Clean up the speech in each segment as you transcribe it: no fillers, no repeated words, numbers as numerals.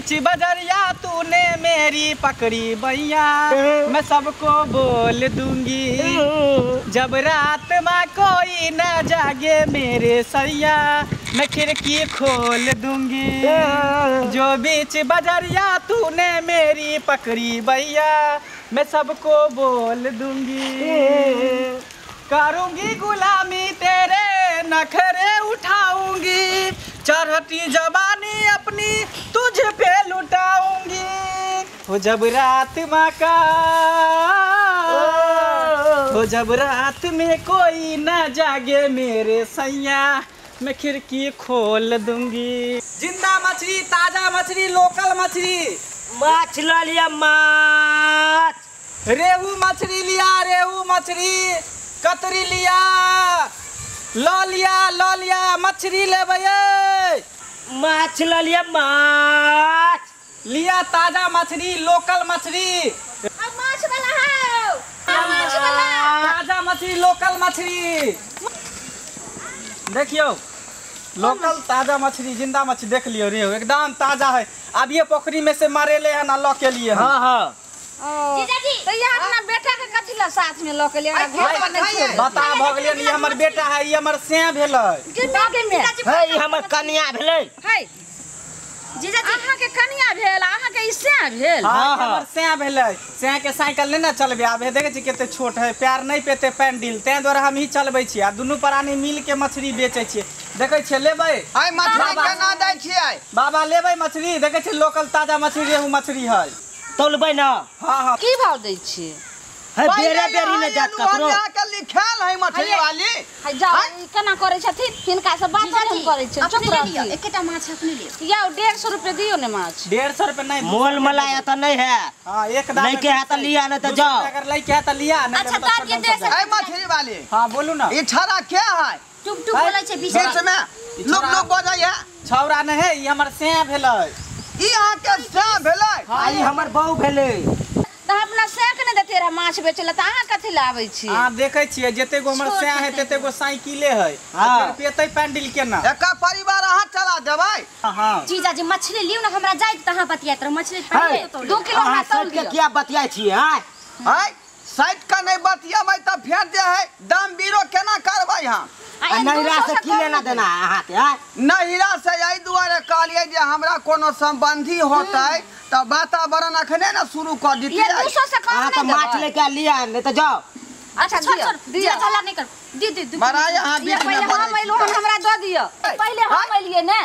बीच बजरिया तूने मेरी पकड़ी बैया, मैं सबको बोल दूंगी। जब रात में कोई न जागे मेरे सैया, मैं खिड़की खोल दूंगी। जो बीच बजरिया तूने मेरी पकड़ी बैया, मैं सबको बोल दूंगी। करूंगी गुलामी तेरे नखरे उठाऊंगी, चढ़ती जवानी अपनी तुझ पे लुटाऊंगी। हो जब रात माँ का, हो जब रात में कोई ना जागे मेरे सैया, मैं खिड़की खोल दूंगी। जिंदा मछली, ताजा मछली, लोकल मछली। माछ ल लिया माछ, रेहू मछली लिया, रेहू मछली, कतरी लिया, ल लिया, ल लिया, मछली लेबै, माछ ल लिया माछ लिया, ताजा मछली, लोकल मछली। माछ वाला है, माछ वाला, ताजा मछली, लोकल मछली। देखियो लोकल ताजा मछली, जिंदा मछली देख लियो, रेहू एकदम ताजा है। अब ये पोखरी में से मारे ले है ना ल के लिए। हाँ हाँ जीजाजी, तो ये अपना बेटा के कथी ला साथ में ल के लिए घर पर नहीं छोड़। बता भ गेलियै, ई हमर बेटा है, ई हमर सें भेलै। है ई हमर कन्या भेलै। है जीजाजी, अहाँ के कन्या भेल, अहाँ के ई सें भेल। हां हमर सें भेलै। सें के साइकिल नै ने चलबे, आब देखै छी कते छोट है, पैर नै पेते पैंडिल, तै द्वारा हम ही चलबै छी। आ दुनू प्राणी मिल के मछली बेचै छी। देखै छियै लेबै? आइ मछली केना दै छियै बाबा? लेबै मछली? देखै छी लोकल ताजा मछली, रेहू मछली है। तौलबै ना? हाँ हाँ। की भाव दै छियै? है बेरे बेरी ने जात ककरो के लिखल है मछली वाली। है जाओ, ई केना करै छथिन, हिनका से बात हम करै छियै। चुप रह, एकेटा माछ अपने लियो। यौ 150 रुपए दियौ ने माछ। 150 रुपए नहीं, मोल मलाई त नहीं है। हां एक दाम नहीं के है त लिया, नहीं त जाओ। अगर लै के है त लिया, नहीं। अच्छा त दिए 150। है मछली वाली। हां बोलू ना। ई छड़ा के है? टुक टुक बोलै छै बीच में, लोग लोग बजै है। छौरा नहीं है, ई हमर सें भेलै। ई अहाँ के सें भेलै? हां ई हमर बहू भेलै। त अपना सें के नै देते रह माछ बेचै ला, त अहाँ कथी ला आबै छी? अहाँ देखै छियै जते गो हमर सें है तते गो साइकिले है। हां पेतै पैंडिल केना? एका परिवार अहाँ चला देबै। हां जीजाजी मछली लियौ ना, हमरा जाइत त अहाँ बतियाइत रहू। मछली पहिले तौल 2 किलो हमरा तौल दियौ। किया बतियाइ छी? हां हाय साइड का नहीं बतियाबै त फेर जे है दाम बीरो केना करबै हम? नहिरा से की लेना देना है अहाँ के? नहिरा से एहि दुआरे कहलियै जे हमरा कोनो संबंधी होतै त वातावरण अखने ने शुरू कर दितियै। 200 से कम अहाँ नहीं त माछ लेके लिया, नहीं त जाओ। अच्छा दियौ, दियौ, झगड़ा नहीं कर, दी दी दू। बड़ा यहाँ बीच में हम एलौ हन, हमरा दऽ दियौ। पहिले हम एलियै ने,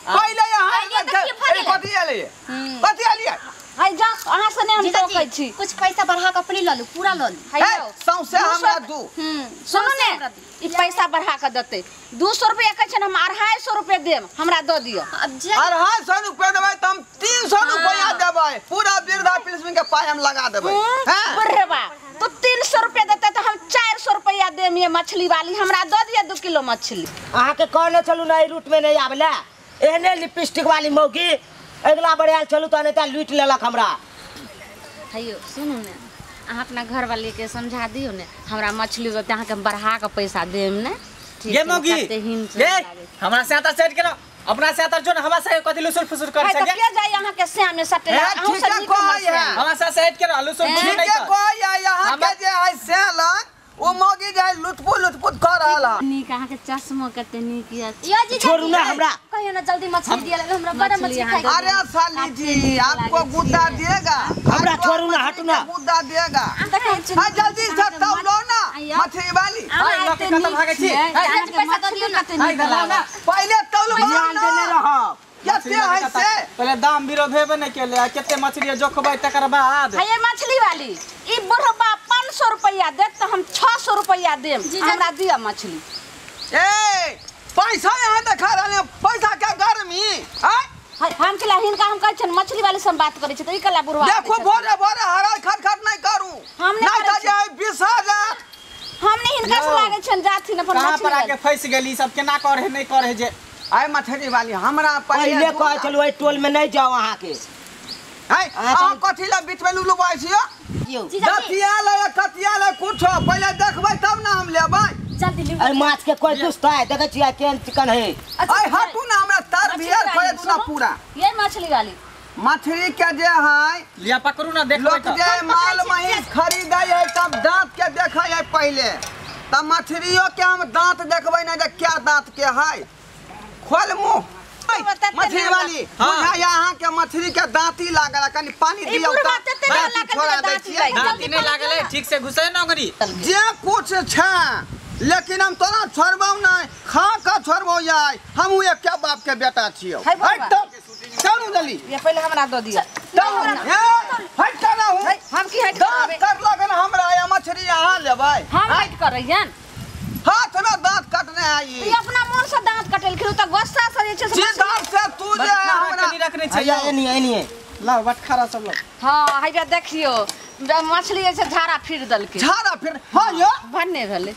पहिले यहाँ कथी एलियै? कथी एलियै? है जाओ, अहाँ से नहीं हम टोकै छी। कुछ पैसा बढ़ा के अपने ल लू, पूरा ल लू। है सौंसे हमरा दू। सुनू ने, ई पैसा बढ़ा के देतै। 200 रुपया कहै छै, हम 250 रुपया देब, हमरा दऽ दियौ। 250 रुपया देबै त हम 300 रुपया देबै, पूरा वृद्धा पेंशन के पाई हम लगा देबै। हां बुढ़वा, तो 300 रुपया देतै त हम 400 रुपया देम। ये मछली वाली हमरा दऽ दियौ 2 किलो मछली। अहाँ के कहने चलू ना ई रूट में नहीं आबला, एहने लिपस्टिक वाली मौगी अगला बार आयल चलू त नहीं त लूट लेलक हमरा। हेयो सुनू ने, अहाँ अपना घर वाली के समझा दियौ ने, हमरा मछली देते अहाँ के हम बढ़ा के पैसा देम ने। ये मौगी ये हमरा से आता सेट केलो, अपना से आता जो न हमरा से कथि लुसुर फुसुर कर सके। के जाय अहाँ के से में सटे, अहाँ से ठीक कहै है। हमरा से सेट केलो लुसुर फुसुर नहीं कर कहै है। यहाँ के जे है से लग ओ मौगी जे लुटपु लुटपुट कर रहल है। नीक अहाँ के चश्मा कते नीक ये। छोड़ू ना हमरा, कहियो ना जल्दी मछली दिया हमरा, बड़ा मछली खाइ। अरे साली जी आपको गुद्दा देगा, हमरा छोड़ू ना, हटू ना, गुद्दा देगा। हां जल्दी से तौलो ना मछली वाली। हां लके कत भागै छी? पैसा दऽ दियौ ना, पहिले तौलबा देने रहब। कते है से पहिले दाम विरोध हेबे नै केले, आ कते मछली जोखबै तकर बाद। हे मछली वाली, ई बुढ़बा 500 रुपया देत त हम 600 रुपया देम, हमरा दिया मछली। ए पैसा यहाँ देखा रहल, पैसा के गर्मी आय। हम केला हिनका हम कहै छियन मछली वाली से हम बात करै छी त ई केला बुढ़वा। देखो भोरे भोरे हरल खटखट नहीं करू, हम नहीं त जे 20,000 हम नहीं हिनका से लागै छियन जाथिन अपन कहां मछली पर आके फंस गेली सब केना करे नहीं करे जे। आय मछली वाली हमरा पहिले कहै छलु एहि टोल में नहीं जाओ अहाँ के। है अहाँ कथी ला बीच में लुलु बाइ छियो? दतिया ले कतिया ले कुछो पहिले देखबै तब ना हम लेबै। जल्दी लिउ। अरे माछ के कोई दुष्ट है, देखै छियै केहन चिकन है। आय हटू ना, हमरा तार बियर खोले दू ना पूरा। ये मछली वाली मछली के जे है लिया पकड़ू ना देखबै लोक जे माल महींस खरीदै है तब दांत के देखै है पहिले। तब मछलियों के हम दांत देखबै ना जे क्या दांत के है। खोल मुंह मछली वाली। हाँ यहाँ के मछली के दांती लागल कनी पानी दियौ त छोड़ा दै छियै। दांती नहीं लागल है ठीक से घुसै ना ओकरी जे कुछ छै लेकिन हम तोरा छोड़बौ नहीं खा के छोड़बौ यार। हम एक के बाप के बेटा छियौ। हट चलू जल्दी ये पहले हमरा दऽ दिअ। हट ना हूं हम की हट दांत कर लगन हमरा या मछली यहाँ लेबै। हम हट करैयन हाथ में दांत कटने आई ई अपना मन से दांत कटेलखिन त गुस्सा से जे छै सीधा से तू जे हमरा कनी रखने छै। हैया एनी एनी लाओ बटखारा सब लोग। हां हैया देखियो मछली जे छै झाड़ा फिर देलकै। झाड़ा फिर हां यो भन्ने भेलै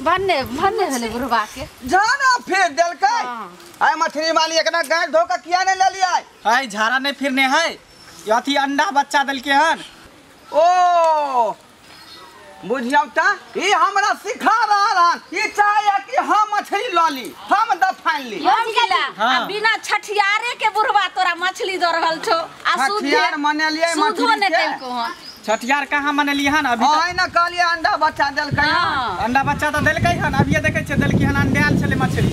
भन्ने भन्ने भेलै बुढ़बा के झाड़ा फिर देलकै। आय मछली वाली एकरा गाय धो के किया नहीं लेलियै? हाय झाड़ा नहीं फिरने है अथी अंडा बच्चा देलकै हन। ओ बुझियौ त ई हमरा सिखा रहल हन। ई चाहे कि हम मछली ल ली हम दफान ली। आ बिना छठियारे के बुढ़बा तोरा मछली द रहल छौ। आ छठियार मनेलियै मछली ने देलको हन। छठियार कहाँ मनेलियै हन अभी? आइ न कहलियै अंडा बच्चा देलकै हन। अंडा बच्चा त देलकै हन अभी देखै छियै देलकै हन अंडाल छलै मछली।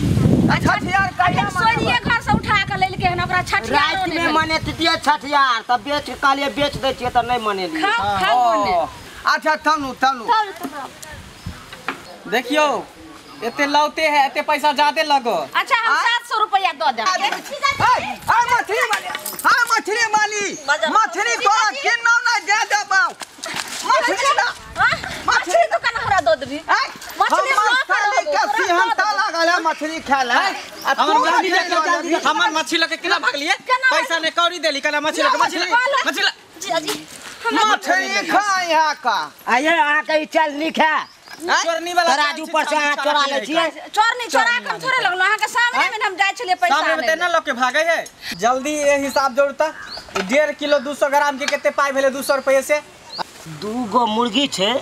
आ छठियार कहिया सोनिए घर से उठा के लेलकै हन ओकरा छठियार राति में मनेतियै छठियार त बेच के कहलियै बेच दै छियै त नहीं मनेलियै। खाओ खाओ मने। अच्छा तनु तनु देखियो एते लौते है एते पैसा ज्यादा लगो। अच्छा हम 700 रुपया दऽ देब। आ मछली वाली हां मछली वाली मछली तोरा किन्नौ ना दे देबौ। मछली ना मछली दुकान हमरा दऽ देबी। मछली के सिहंता लागल है मछली खाय ला। हमर मछली लके केना भागलिए? पैसा ने कौड़ी देली केना मछली लके मछली मछली जीजाजी मछली खाय यहाँ का। आये अहाँ के ई चाल नीक है। चोरनी वाला तराजू पर से अहाँ चोरा लै छियै। चोरनी चोरा के हम थोड़े लगलौ अहाँ के सामने में हम जाइ छलियै पैसा सामने में तेना लके भागे है। जल्दी ये हिसाब जोड़ता 1.5 किलो 200 ग्राम के कते पाई भेलै 200 रुपये से? दू गो मुर्गी छै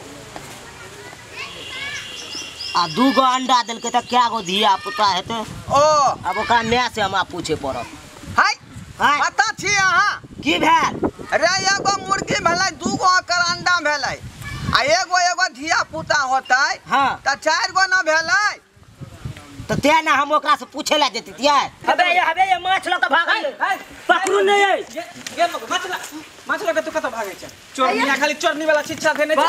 आ दू गो अंडा देलकै त क्या गो धिया पुता हेतै? ओ आब ओकरा my से हमरा पूछे पड़त। हाय पता छी अहाँ की भेल? रे एगो मुर्गी भेलै दू गो ओकर अंडा भेलै आ एगो एगो धिया पुता होतै। हाँ त 4 गो न भेलै त ते ना हम ओकरा से पूछे ला जैतियै। हबे ये हबे ये माछ ल के भागल पकड़ू नहीं है ये माछ ल के तू कत भागै छै? चोरनी खाली चोरनी वाला शिक्षा देने छै।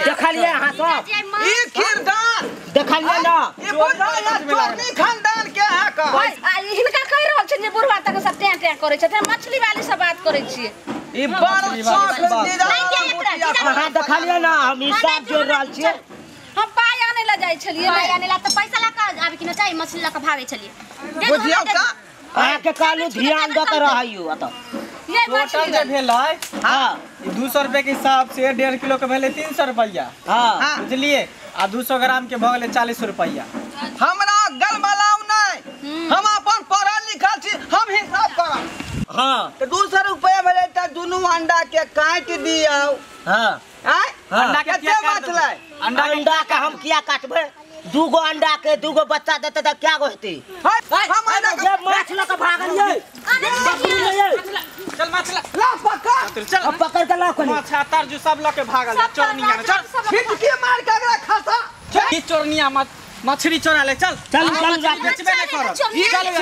देखलियै अहाँ सब ई किरदार देखलियै ना ई बुझाया चोरनी खानदान के है का। आ हिनका कहि रहल छै जे बुढ़वा तक सब टैं टैं करै छै मछली वाली से बात करै छियै। ई बड़ शौक अहाँ देखलियै ना हम हिसाब जोड़ रहल छियै। हम पाई आनै ला जाइ छलियै। पाई आनै ला त पैसा ला के आबे कि न चाही मछली ला के भागै छलियै। बुझियौ त अहाँ के कहलु ध्यान द के रहैयो अत ये मछली जे भेलै। हां 200 रुपये के हिसाब से 1.5 किलो के भेलै 300 रुपया। हां बुझलिए आ 200 ग्राम के भ गेलै 40 रुपया। हमरा गलबलाउ नहीं हम अपन पढ़ल लिखल छी हम हिसाब करब। हां त 200 रुपया भेलै त दुनू अंडा के काटि दियौ। हां आय अंडा के कते बचलै? अंडा के हम किया काटबै? दू गो अंडा के दू गो बच्चा देतै त क्या गो हेतै? हम अंडा के माछ ल के भागलियै। चल माछ ला पकड़ चल अब पकड़ के ला कोनी माछ तरजू सब ल के भागल चोरनिया चल छिटकी मार के अगला खसा। ई चोरनिया मछली चोरा ले चल चल चल जा बेचबे नहीं करब। चल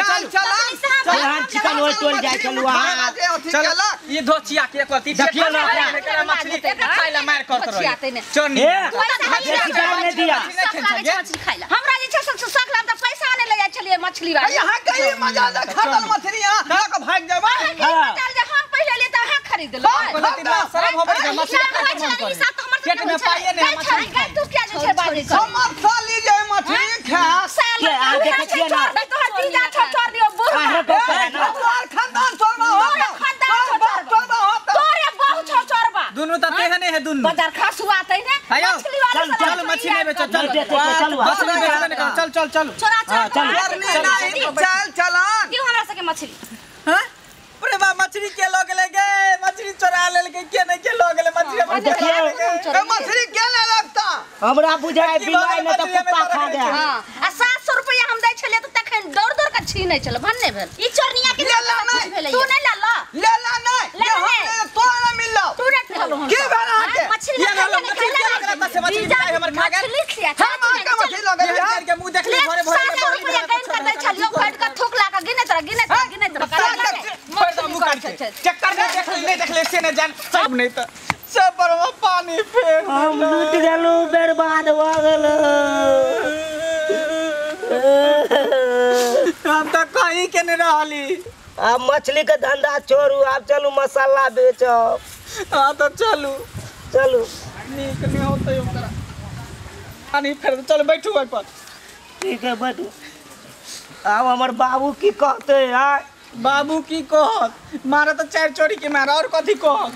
चल चल हम चिकन ओइ टोल जाय चलू अहाँ चल ई धोचिया के एक अथी देखियो ना एकरा मछली खाय ला मार करत रहे चोरनी नहीं दिया हमरा जे छै से शक लाग त पैसा नै ले जाइ छलियै मछली वाली। यहाँ कहीं मजा ले खतल मछली यहाँ लऽ के भाग जेबै। हां जे हम पहिले ले त अहाँ खरीद लो। शरम होबै छै मछली खाय के मन करे पेट में पाइए नहीं मछली खाय तू क्या जे छै बाजै छै हमर साली जे मछली खा साली देखै छियै ना तोहर जीजा छ चोर दियो बुढ़ तोहर खानदान चोरबा हो खानदान चोरबा हो तोरे बहु छ चोरबा दुनु त तेहने है दुनु बाजार खासुआ तै ने मछली वाला चल मछली नहीं बेचो चल मछली बेचबे नहीं कर चल चल चल चोरा चल चल चलन क्यों हमरा सके मछली हां अरे बा मछली के लग गेलै गे मछली चोरा लेलकै के नहीं के लग गेलै मछली देखियो मछली के ले लगता हमरा बुझाय बिलाई ने त कुत्ता खा गया। हां आ 700 रुपया हम दै छलियै त तखन दौड़ दौड़ के छीनै छल भन्ने भेल ई चोरनिया के ले ला नहीं तू नहीं ले ला ले ला छलहुँ हम की भेल अहाँके? मछली ये लऽ गेल मछली के लगला से मछली बिकाइ हमर खा गेल। मछली खिया हम अहाँके मछली लऽ गेलियै? ये के मुंह देखली भोरे भोरे 700 रुपया गिन के दै छलियौ, घोटि के थूक ला के गिनैत रह, गिनैत रह, गिनैत रह। छोड़ दो मुंह काट के। चक्कर में देखले नहीं देखले से न जान सब नहीं तो सब पर हम पानी फेर हम लूट गेलहुँ, बर्बाद भऽ गेलहुँ। हम तो कहीं के नहीं रहली। आब मछली के धंधा छोड़ू, आब चलू मसाला बेचब। हाँ तो चलू चलू। नीक नहीं होते ओकरा पानी फेर। चल बैठू ओहि पर। ठीक है बैठू। आब हमर बाबू की कहते? आय बाबू की कहत? मारा तो चार चोरी के मारा और कथी कहत?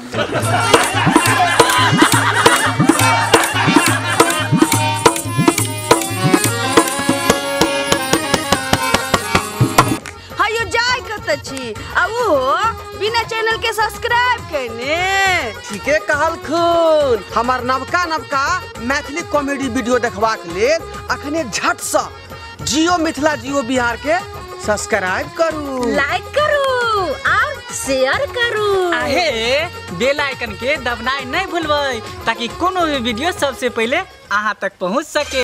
हयो जाय कतऽ छी आ ओहो बिना चैनल के सब्सक्राइब केने? ठीके कहलखुन। हमर नवका नवका मैथिली कॉमेडी वीडियो देखबाक लेल अखने झटसँ जियो मिथिला जियो बिहार के सब्सक्राइब करू, लाइक करू और शेयर करू। आहे बेल आइकन के दबनाइ नहीं भूलबै ताकि कोनो भी वीडियो सबसे पहले अहाँ तक पहुँच सके।